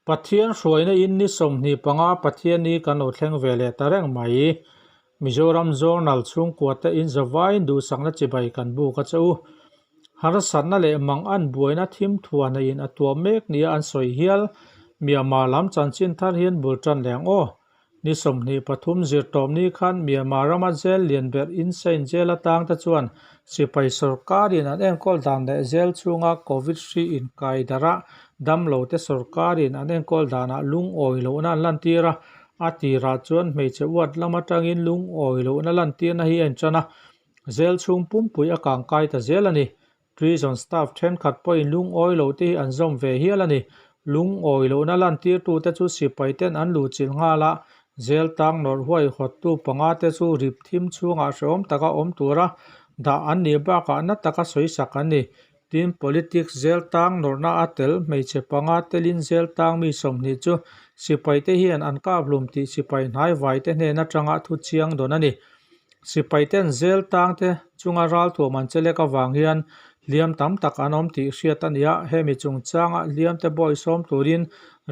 Pathian hruaina in ni 25 Pathianni kan lo thleng ve leh ta reng mai. Mizoram Journal chhungkua te in zavaiin duhsakna chibai kan buk a che u. Harsatna leh mang an buaina thim thuahna in a tuam mek nia an sawi hial. Myanmar lam chanchin thar hian bul tan leh ang aw. Ni 23 zirtawpni khan Myanmar rama jail lian ber Insein jail atang te chuan sipai sorkarin an enkawl dan leh jail chhunga Covid hri inkai darh a damlo te sorkarin an enkawl danah lungawi lohna an lantir a. A tirah chuan hmeichhe uat lam atangin lungawi lohna lantirna hi a intan a, jail chhung pumpui a kangkai ta zel a ni. Prison staff thenkhat pawhin lungawi loh te hi an zawm ve hial a ni. Lungawi lohna lantirtute chu sipai ten an luhchilh nghal a, jail tang nawrh huai hawttu panga te chu rip thim chhungah hrehawm taka awm tura dah an nih bakah na taka sawisak an ni. Tin, politics jail tang nawrhna a tel hmeichhe panga telin jail tang mi 20 chu sipai te hian an kap hlum tih sipai hnaivai te hnen atanga thu chiang dawn a ni. Sipai ten jail tang te chunga ralthuam an che lek avang hian hliam tam tak an awm tih hriat a ni a, hemi chungchanga hliam te bawi sawm turin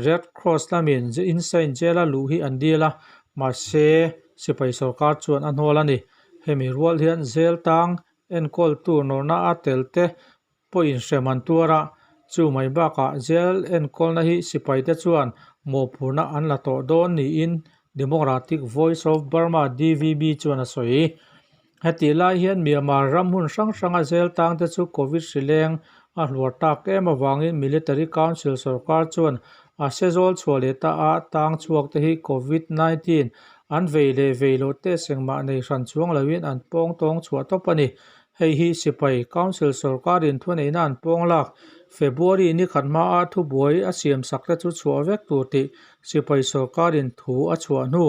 Red Cross lamin Insein jail a luh hi an dil a, mahse sipai sorkar chuan a hnawl a ni. Hemi rual hian jail tang enkawl tur nawrhna a tel te pawhin hrem an tuar a, chu mai bakah jail enkawlna hi sipai te chuan mawhphurhna an la tawh dawn niin Democratic Voice of Burma, DVB, chuan a sawi. Hetih lai hian Myanmar ram hmun hrang hranga jail tang te chu Covid hri leng a hluar tak em avangin Military Council sorkar chuan a se zawl chhuah leh ta a, tang chhuak te hi Covid 19 an vei leh vei loh test engmah nei hran chuang loin an pawng tawng chhuah tawp a ni. Hei hi sipai Council sorkarin thuneihna an pawng lak February ni khat hmaa thubuai a siam sak te chu chhuah vek tur tih sipai sorkarin thu a chhuah hnu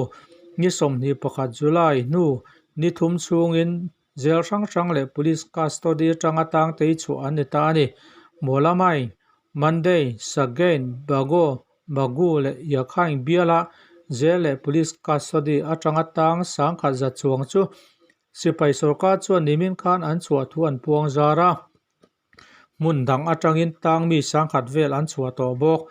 ni 21 July hnu ni thum chhungin jail hrang hrang leh police custody atanga tangtei chhuah an ni ta a ni. Mawlamai, Monday, Sagain, Bago, Bagu leh Yakhain biala jail leh police custody atanga tang 10,000 za chuang chu Sipai sorkar chuan nimin khan an chhuah thu an puang zar a, hmun dang atangin tang mi 10,000 vel an chhuah tawh bawk.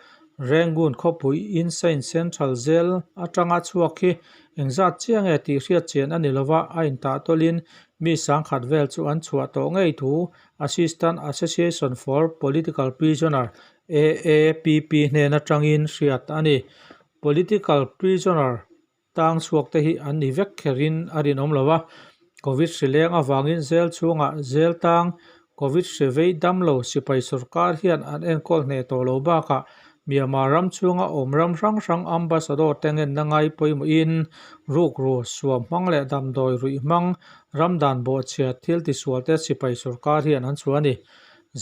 Rangoon khawpui Insein Central Jail atanga chhuak hi engzat chiang nge tih hriat chian a ni lova, a intah tawlhin mi 10,000 vel chu an chhuah tawh ngei thu Assistant Association for Political Prisoner, AAPP, hnen atangin hriat a ni. Political prisoner Tang chhuak te hi an ni vek kherin a rinawm lo a, Covid hri leng avangin jail chhungah jail tang Covid hri vei dam lo sipai sorkar hian an enkawl hneh tawh lo bakah Myanmar ram chhunga awm ram hrang hrang ambassador te ngenna ngai pawimawhin rukru suam hmang leh damdawi ruih hmang ram dan bawhchhia thil tisual te sipai sorkar hian an chhuah a ni.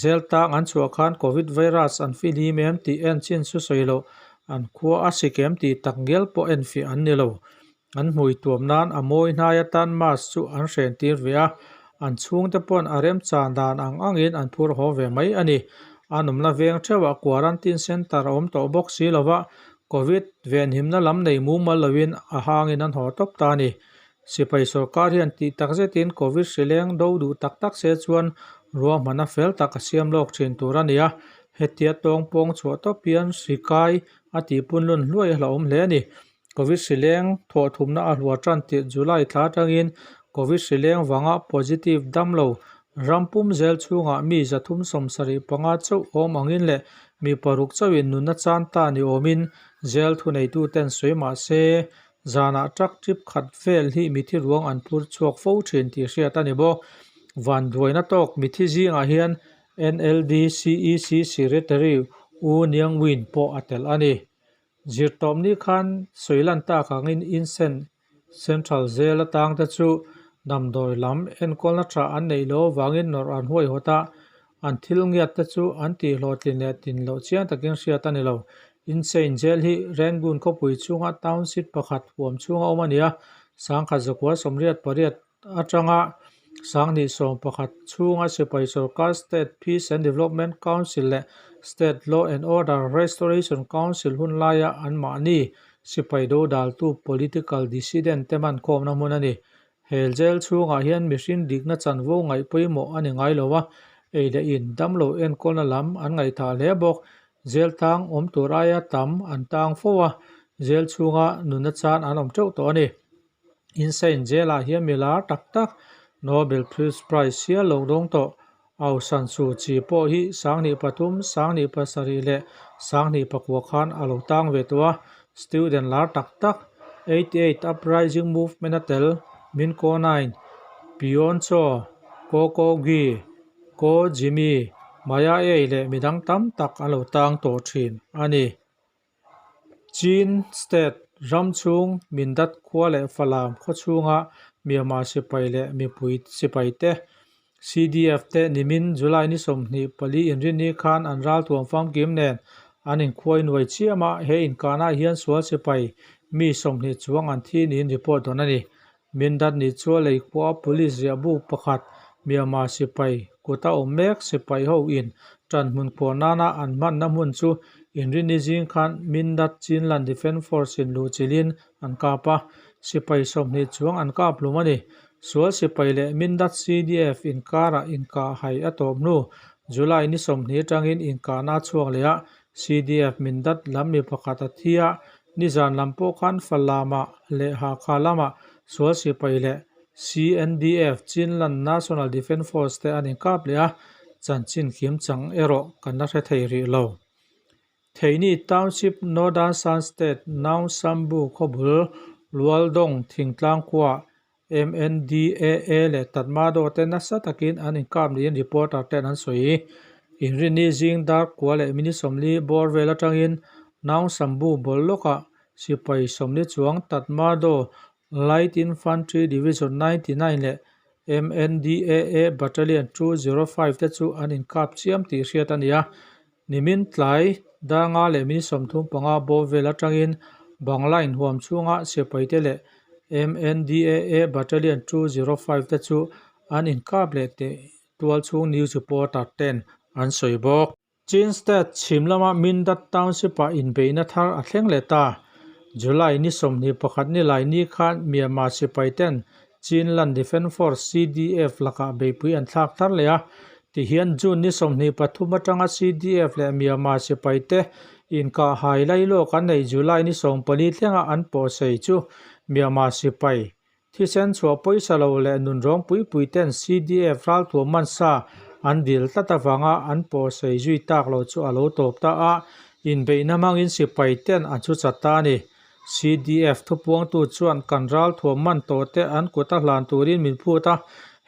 Jail tang an chhuah khan Covid virus an fihlim em tih en chin chu sawi loh An khua a sikem tih tak ngial pawh enfiah an ni lo. An hmui tuam nan a mawi hnai atan mask chu an hren tir ve a, an chhungte pawn a remchan dan ang angin an phur haw ve mai a ni. An awmna veng theuhah quarantine centre a awm tawh bawk si lova, Covid venhimna lam nei mumal loin a hangin an haw tawp ta a ni. Sipai sorkar hian tih tak zetin Covid hri leng do duh tak tak se chuan ruahmanna fel tak a siam lawk thin tur a ni a, hetia tawng pawng chhuah tawp hian hri kai a tih punlun hluai a hlauhawm hle a ni. Covid hri leng thawh thumna a hluar tan tirh July thla atangin Covid hri leng vanga positive dam lo ram pum zel chhungah mi 375 chauh awm angin leh mi paruk chauhin nunna chan ta ni awmin zel thuneituten sawi mah se Zanah truck trip khat vel hi mithi ruang an phur chhuak fo thin tih hriat a ni bawk. Vanduaina tawk mithi zingah hian NLD CEC Secretary U Niang Win pawh a tel a ni. Zirtawpni khan sawi lan tak angin Insen Central Jail atang te chu damdawi lam enkawlna tha an neih loh avangin nawrh an huaihawt a, an thil ngiat te chu an tihhlawhtlin leh tin loh chiang takin hriat a ni lo. Insein Jail hi Rangoon khawpui chhunga township pakhat huam chhunga awm a ni a, 1988 atanga 2011 chhunga sipai sorkar State Peace and Development Council leh State Law and Order Restoration Council hun laia anmahni sipai dodaltu political dissident te mankhawmna hmun a ni. He jail chhungah hian mihring dikna chanvo ngaih pawimawh a ni ngai lo a, ei leh in damlo enkawlna lam an ngaihthah hle bawk. Jail tang awm tur aia tam an tang fo a, jail chhunga nunna chan an awm teuh tawh a ni. Insein jail ah hian mi lar tak tak Nobel Peace Prize hial lo dawng tawh. Aung San Suu Kyi pawh hi 2003, 2007 leh 2009 khan a lo tang ve tawh a, student lar tak tak 88 Uprising Movement a tel Min Ko Naing, Pyon Chaw, Ko Ko Gyi, Ko Jimmy, Maya Ei leh midang tam tak an lo tang tawh thin a ni. Chin State ram chhung Mindat khua leh Falam khaw chhunga Myanmar sipai leh mipui sipai te, CDF te nimin July ni 24 inrinni khan an ralthuam famkim nen an inkhuai nuai chiam a, he inkahna hian sual sipai mi 20 chuang an thi niin report dawn a ni. Mindat ni chu lei khua police riahbuk pakhat Myanmar sipai kuta awm mek sipai ho in tan hmun khuar nana an hmanna hmun chu inrinni zing khan Mindat Chinland Defence Force in luhchilhin an kap a, sipai 20 chuang an kap hlum a ni. Sual sipai leh Mindat CDF inkarah inkahhai a tawp hnu July ni 20 atangin inkahna a chhuak leh a, CDF Mindat lam mi pakhat a thi a, Nizan lam pawh khan Falamah leh Hakha lamah sual sipai leh CNDF, Chinland National Defence Force, te an inkap leh a, chanchin kim chang erawh kan la hre thei rih lo. Theini Township, Northern Shan State, Naung Sambu khawbul Lualdong thingtlang khuaah MNDAA leh Tatmadaw te nasa takin an inkap niin reporter ten an sawi. Inrinni zing dar kua leh minute 40 bawr vel atangin Naung Sambu bawl lawkah sipai 40 chuang Tatmadaw Light Infantry Division 99 leh MNDAA Battalion 205 te chu an inkap chiam tih hriat a ni a. Nimin tlai dar nga leh minute 35 bawr vel atangin Bangla inhuam chhunga sipaite leh MNDAA Battalion 205 te chu an inkap leh teh tual chhung news reporter ten an sawi bawk. Chin State chhim lama Mindat Township-ah inbeihna thar a thleng leh ta. July ni 21 ni lai ni khan Myanmar sipai ten Chinland Defence Force, CDF, lakah beihpui an thlak thar leh a. Tihian June ni 23 atanga CDF leh Myanmar sipai te inkahhai lailawk an neih July ni 14 thlenga an pawhsei chu Myanmar sipai thisen chhuah pawisa lo leh nunrawng pui pui ten CDF ralthuam hmansa an dil tlat avanga an pawhsei zui tak lo chu a lo tawp ta a, inbeihna hmangin sipai ten an chu chat ta a ni. CDF thupuangtu chuan kan ralthuam man tawh te an kut a hlan turin min phut a,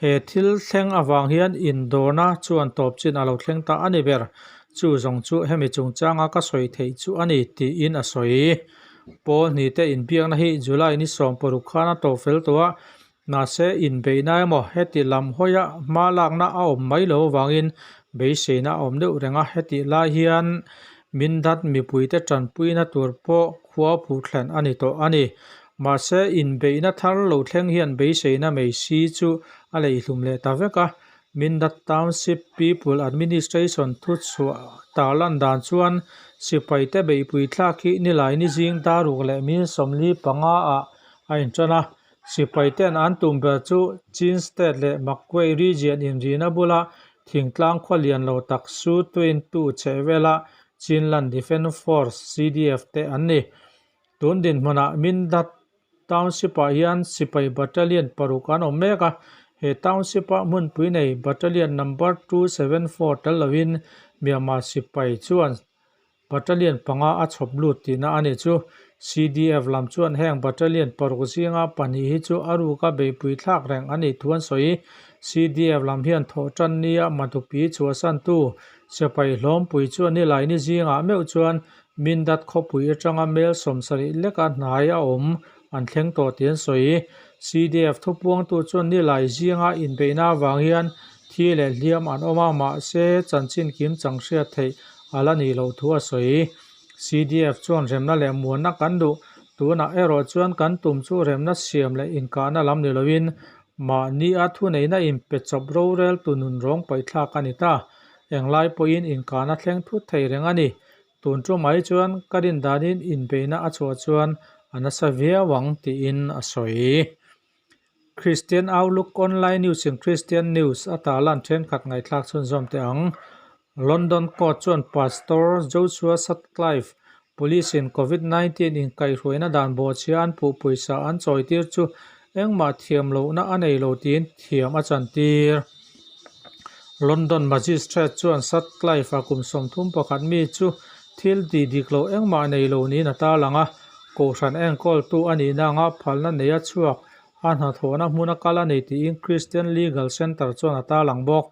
he thil thleng avang hian indawrna chuan tawp chin a lo thleng ta a ni ber. Chu zawng chu hemi chungchanga ka sawi theih chu a ni, tiin a sawi. Pawl hnih te inbiakna hi July ni 16 khan a tawp fel tawh a, mahse inbeihna emaw heti lam hawia hma lakna a awm mai lo avangin beiseina a awm deuh reng a, hetih lai hian Mindat mipuite tanpuina tur pawh khua phuh thlen a ni tawh a ni. Mahse inbeihna thar lo thleng hian beiseina mai si chu a leihlum leh ta vek a, Mindat Township People Administration thuchhuah tarlan dan chuan sipaite beihpui thlak hi nilai ni zing daruk leh min 45 ah a intan a. Sipai ten an tum ber chu Chin State leh Magway Region inrina bula thingtlang khua lian lo tak Su Twin Tu chhehvela Chinland Defence Force, CDF, te an ni. Tun dinhmunah Mindat Township-ah hian sipai battalion paruk an awm mek a, he township-a hmunpui nei battalion number 274 tel lovin Myanmar sipai chuan Battalion panga a chhawp lut tihna a ni chu. CDF lam chuan heng battalion paruk zinga pahnih hi chu a ruka beihpui thlak reng a nih thu an sawi. CDF lam hian thawh tan nia Matupi chhuahsantu sipai hlawmpui chuan nilaini zingah meuh chuan Mindat khawpui atanga mel 70 leka hnai a awm an thleng tawh tih an sawi. CDF thupuangtu chuan nilai zinga inbeihna avang hian thi leh hliam an awm a, mahse chanchin kim chang hriat theih a la nih loh thu a sawi. CDF chuan remna leh muanna kan duh, tunah erawh chuan kan tum chu remna siam leh inkahna lam ni loin mahni a thuneihna inpe chawp rorel tu nun rawng paihthlak a ni ta. Englai pawhin inkahna thleng thut thei reng a ni. Tun chu mai chuan ka rin danin inbeihna a chhuah chuan a nasa viau ang tiin a sawi. Christian Outlook Online News in Christian News a tarlan thenkhat ngaihthlak chhunzawm teh ang. London court chuan Pastor Joshua Sutcliffe, Police-in Covid 19 inkaihhruaina dan bawhchhia an puh pawisa an chawitir chu engmah thiam lohna a nei lo tiin thiam a chantir. London Magistrate chuan Sutcliffe-a kum 31 mi chu thil tih dik loh engmah nei lo niin a tarlang a, kohhran enkawltu a nihna anga phalna neia chhuak a hnathawhna hmuna kal a ni tiin Christian Legal Centre chuan a tarlang bawk.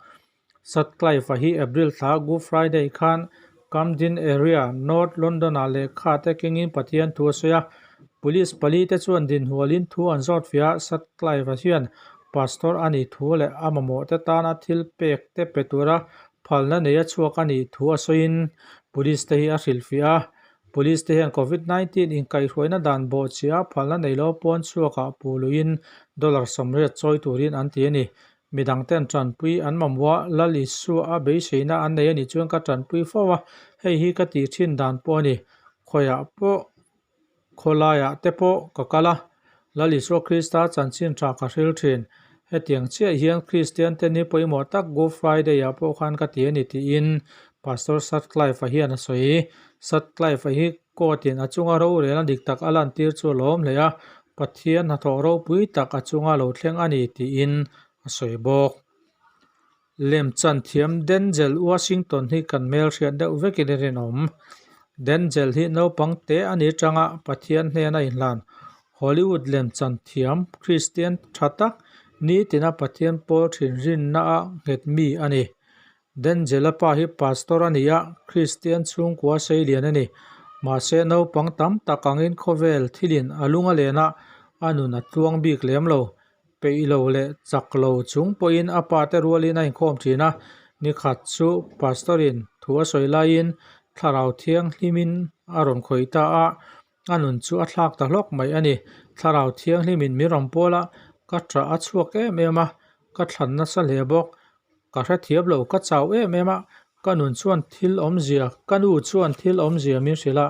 Sutcliffe-a hi April thla Good Friday khan Camden area, North London-ah lehkha te kengin Pathian thu a sawi a. Police pali te chuan dinhmualin thu an zawt fiah a, Sutcliffe-a hian pastor a nih thu leh a mamawh te tana thil pek te pe tura phalna neia chhuak a nih thu a sawiin police te hi a hrilhfiah a. Police te hian Covid 19 inkaihhruaina dan bawhchhiah phalna nei lo pawn chhuakah puh luiin dollar 80 chawi turin an ti a ni. Midangten tanpui an mamawh a, Lal Isua a beiseina an nei a nih chuan ka tanpui fo a, hei hi ka tih thin dan pawh a ni. Khawiah pawh, khawlaiah te pawh ka kal a, Lal Isua Krista chanchin tha ka hril thin. Hetiang chiah hian Kristian te ni pawimawh tak Good Friday-ah pawh khan ka ti a ni tiin Pastor Sutcliffe-a hian a sawi. Sutcliffe-a hi court-in a chunga rorelna dik tak a lantir chu a lawm hle a, Pathian hnathawh ropui tak a chunga lo thleng a ni tiin a sawi bawk. Lemchan thiam Denzel Washington hi kan hmelhriat deuh vekin a rinawm. Denzel hi naupang te a ni tanga Pathian hnena inhlan Hollywood lemchan thiam Kristian tha tak nitina Pathian pawl thinrinna a nghet mi a ni. Denzel-a pa hi pastor a ni a, Kristian chhungkua seilian a ni. Mahse, naupang tam tak angin khawvel thilin a lung a len a, a nun a tluang bik lem lo. Peih lo leh chak lo chung pawhin a pa te rualin a inkhawm thin a, nikhat chu pastor-in thu a sawi laiin thlarau thianghlimin a rawn khawih ta a, a nun chu a thlak ta hlawk mai a ni. Thlarau thianghlimin min rawn pawl a, ka tah a chhuak em em a, ka thlan nasa hle bawk. Ka hrethiam lo, ka chau em em a, ka nun chuan thil awmzia, ka nu chuan thil awmzia min hrilh a,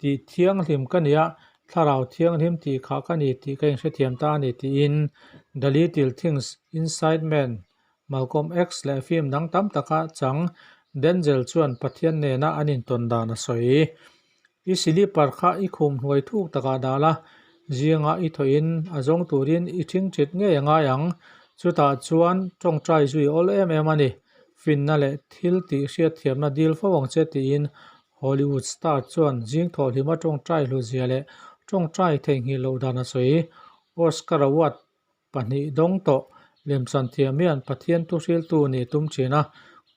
tih thianghlim ka nia, thlarau thianghlim tih khah ka ni tih ka inhrethiam ta a ni tiin The Little Things, Inside Man, Malcolm X leh film dang tam taka chang Denzel chuan Pathian nena an intawn dan a sawi. I silipar kha i khum hnuai thuk takah dah la, zingah i thawhin a zawng turin i thingthit ngei a ngai ang. Chutah chuan tawngtai zui awl em em a ni. Finna leh thil tih hriatthiamna dil fo ang che tiin Hollywood star chuan zing thawhhlima tawngtai hlutzia leh tawngtai theihnghilh loh dan a sawi. Oscar Award pahnih dawng tawh lemchan thiam hian Pathian thuhriltu nih tum thin a,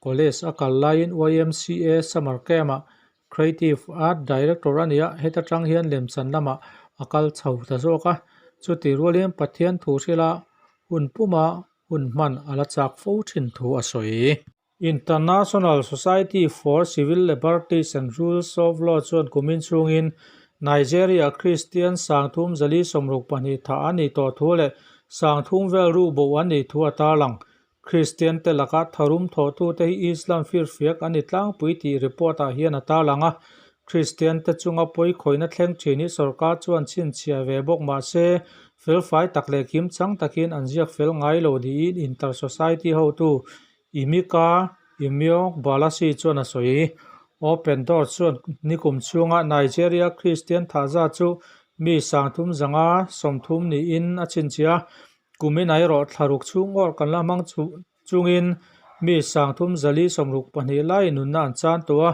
college a kal laiin YMCA summer camp-ah Creative Art Director a ni a, heta tang hian lemchan lamah a kal chho ta zawk a, chutih rualin Pathian thuhrila hun puma hun hman a la chak fo thin thu a sawi. International Society for Civil Liberties and Rules of Law chuan kumin chhungin Nigeria Kristian 3462 thah an nih tawh thu leh 3000 vel ruh bo an nih thu a tarlang. Kristian te laka tharum thawhtute hi Islam firfiak an ni tlangpui tih report ah hian a tarlang a. Kristian te chunga pawikhawihna thleng thin hi sorkar chuan chhinchhiah ve bawk mah se felfai tak leh kimchang takin an ziak fel ngai lo niin Inter Society hotu Emeka Umeagbalasi chuan a sawi. Open Doors chuan nikum chhunga Nigeria Kristian thahza chu mi 330 niin a chhinchhiah a, kumin a erawh thlaruk chhung awrh kan la hmang chungin mi 362 laiin nunna an chan tawh a,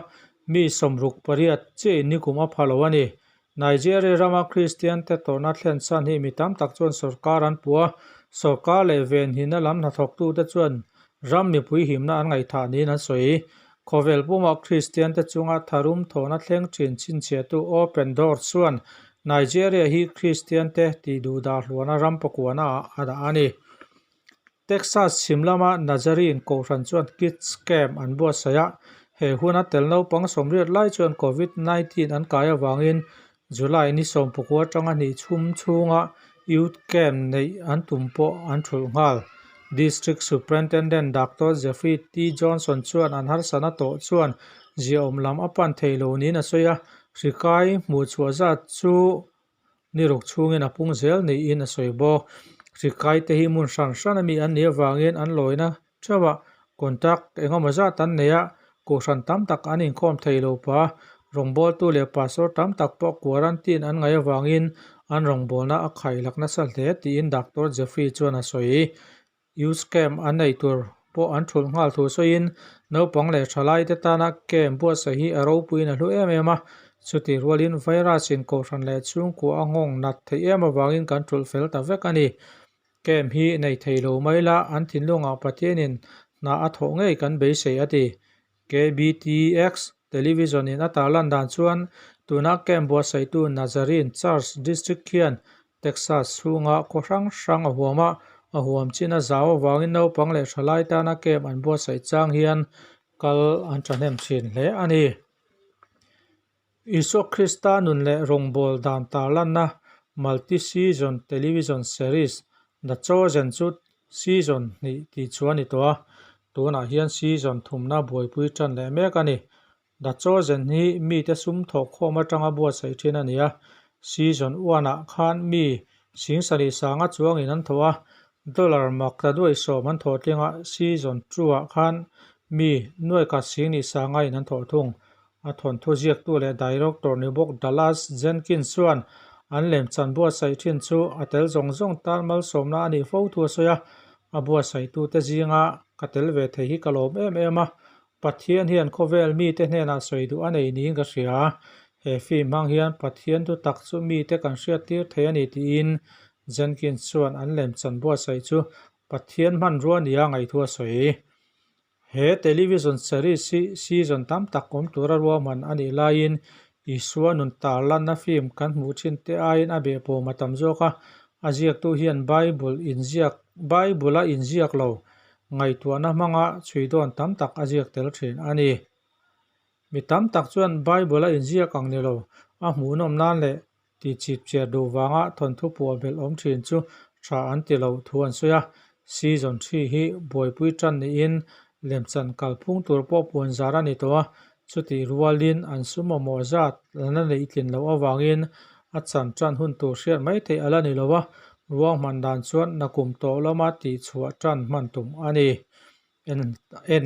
mi 68 chiahin nikum a pha lo a ni. Nigeria rama Kristian te tawrhna thlen chhan hi mi tam tak chuan sorkar an puh a, sorkar leh venhina lam hnathawktute chuan ram mipui himna an ngaihthah niin an sawi. Khawvel pumah Kristian te chunga tharum thawhna thleng thin chhinchhiahtu Open Doors chuan Nigeria hi Kristian te tihduhdah hluahna ram pakuana ah a dah a ni. Texas chhim lama Nazarene kohhran chuan Kids Camp an buatsaih a, he huna tel naupang 80 lai chuan Covid 19 an kai avangin July ni 19 atanga hnih chhum chhunga Youth Camp neih an tum pawh an thulh nghal. District Superintendent Doctor Jeffrey T. Johnson chuan an harsatna tawh chuan ziaawm lam a pan thei lo niin a sawi a, hri kai hmuhchhuah zat chu Ni ruk chhungin a pung zel niin a sawi bawk. Hri kaite hi hmun hran hran a mi an nih avangin an lawina theuhah contact engemaw zat an nei a, Kohhran tam tak an inkhawm thei lo pa. Rawngbawltu leh pastor tam tak pawh quarantine an ngaih avangin an rawngbawlna a khailak nasa hle tiin Doctor Jeffrey chuan a sawi. Youth Camp an nei tur pawh an thulh nghal thu sawiin naupang leh thalaite tana camp buatsaih hi a ropuiin a hlu em em a. Chutih rualin virus in kohhran leh chhungkua a nghawng nat theih em avangin kan thulh fel ta vek a ni. Camp hi nei thei lo mai la, an thinlungah Pathianin hna a thawh ngei kan beisei a ti. KBTX Television in a tarlan dan chuan tuna camp buatsaihtu Nazarene Church District khian Texas chhunga khaw hrang hrang a huam a, a huam chin a zau avangin naupang leh thalai tana camp an buatsaih chang hian kal an thahnem thin hle a ni. Isua Krista nun leh rawngbâwl dan tarlanna multi-season television series The Chosen chu season hnih tih chu a ni tawh a, tunah hian season thumna buaipui ṭan leh mek a ni. The Chosen hi mite sum thawhkhawm aṭanga buatsaih ṭhin a ni a, season one-ah khan mi singsarih sanga chuangin an thawh a, dollar mak ta duai sawm an thawh tling a, season two-ah khan mi nuaikhat singnih sangain an thawh thung. A thawnthu ziaktu leh director ni bawk Dallas Jenkins chuan an lemchan buatsaih thin chu a tel zawng zawng tan malsawmna a nih fo thu a sawi a, a buatsaihtute zinga ka tel ve thei hi ka lawm em em a, Pathian hian khawvel mite hnenah sawi duh a nei niin ka hria. He film hmang hian Pathian thu tak chu mite kan hriattir thei a ni tiin Jenkins chuan an lemchan buatsaih chu Pathian hmanrua nia ngaih thu a sawi. He television series hi season tam tak awm tura ruahman a nih laiin Isua nun tarlanna film kan hmuh thin te aiin a behbawm a tam zawk a, a ziaktu hian Bible inziak Bible a inziak lo ngaihtuahna hmanga chhuidawn tam tak a ziak tel thin a ni. Mi tam tak chuan Bible a inziak ang ni lo, a hmuhnawm nan leh Tihchip chiar duh vanga thawnthu puah belh awm thin chu tha an ti lo thu an sawi a, season thi hi buaipui tan niin lemchan kalphung tur pawh puan zar a ni tawh a, chutih rualin an sum mamawh zat la neih tlin loh avangin a chan tan hun tur hriat mai theih a la ni lo a, ruahman dan chuan nakum tawh lama tihchhuah tan hman tum a ni. En en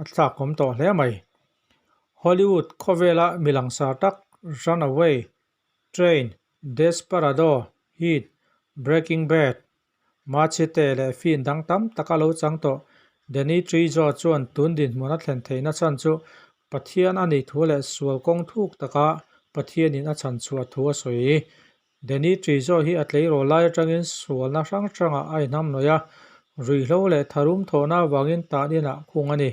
a thlakawm tawh hle mai. Hollywood khawvela mi langsar tak Runaway Train, Desperado, Heat, Breaking Bad, Machete leh film dang tam tak a lo chang tawh. Danny Trejo chuan tun dinhmun a thlen theihna chhan chu Pathian a nih thu leh sual kawng thuk taka Pathianin a chhan chhuah thu a sawi. Danny Trejo hi a tleirawl lai atangin sualna hrang hrangah a inhamhnawih a, ruihhlo leh tharum thawhna avangin tan inah khung a ni.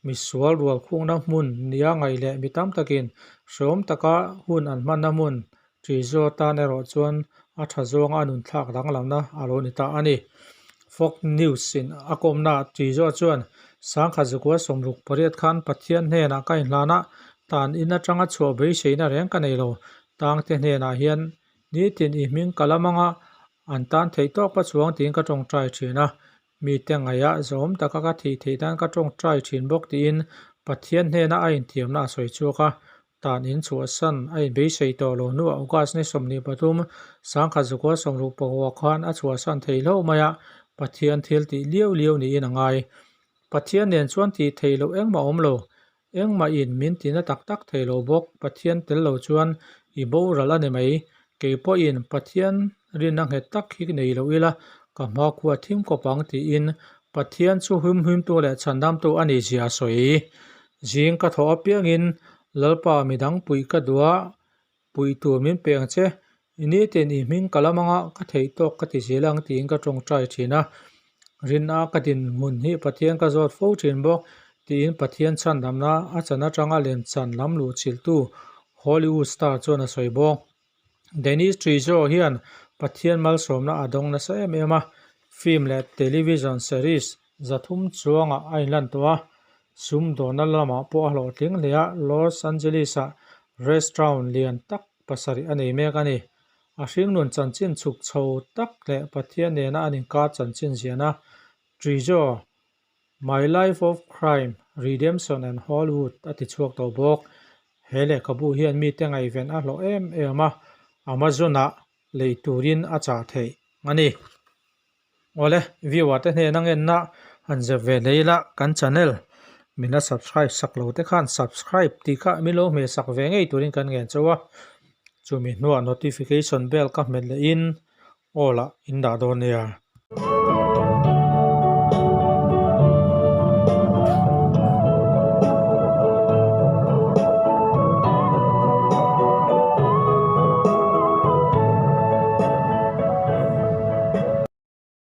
Misual rual khungna hmun nia ngaih leh mi tam takin hrehawm taka hun an hmanna hmun Trejo tan erawh chuan a tha zawnga a nunthlak danglamna a lo ni ta a ni. Fox News-in a kawmnaah Trejo chuan, Sangkhat zakua 68 khan Pathian hnenah ka inhlan a, tan in atanga chhuah beiseina reng ka nei lo. Tangte hnenah hian nitin i hming ka la mang a, an tan theih tawk ka chuang tiin ka tawngtai thin a. Mite ngaihah zawm taka ka thih theih nan ka tawngtai thin bawk tiin Pathian hnena a intiamna a sawi chhuak a. Tan in chhuahsan a inbeisei tawh lo hnuah August ni 23, 1966 khan a chhuahsan thei hlauh mai a, Pathian thil tih liau liau niin a ngai. Pathian nen chuan tih theih loh engmah a awm lo. Engmah in min tina tak tak thei lo bawk, Pathian tel lo chuan i boral a ni mai. Kei pawhin Pathian rinna nghet tak hi nei lo ila, ka hmakhua thim kawp ang tiin Pathian chu humhimtu leh chhandamtu a nih zia a sawi. Zing ka thawh apiangin Lalpa midang puih ka duh a, puih tur min pe ang che, nitin i hming ka lam anga ka theih tawk ka ti zel ang tiin ka tawngtai thin a, rinna ka dinhmun hi Pathian ka zawt fo thin bawk tiin Pathian chhandamna a chan atanga lemchan lam luh chilhtu Hollywood star chuan a sawi bawk. Dennis Trejo hian Pathian malsawmna a dawng nasa em em a, film leh television series 300 chuangah a inlan tawh a, sumdawnna lamah pawh a hlawhtling hle a, Los Angeles-ah restaurant lian tak pasarih a nei mek a ni. A hringnun chanchin chhuk chho tak leh Pathian nena an inkar chanchin ziahna Trejo, My Life of Crime, Redemption and Hollywood a ti chhuak tawh bawk. He lehkhabu hian mite ngaihven a hlawh em em a, Amazon-ah lei turin a chah theih a ni. Awle, viewer te hnena ngenna han zep ve hle ila kan channel. Min la subscribe sak lo te khan subscribe tih kha min lo hmeh sak ve ngei turin kan ngen chauh a, chumi hnuah notification bell ka hmet leh in all ah in dah dawn nia.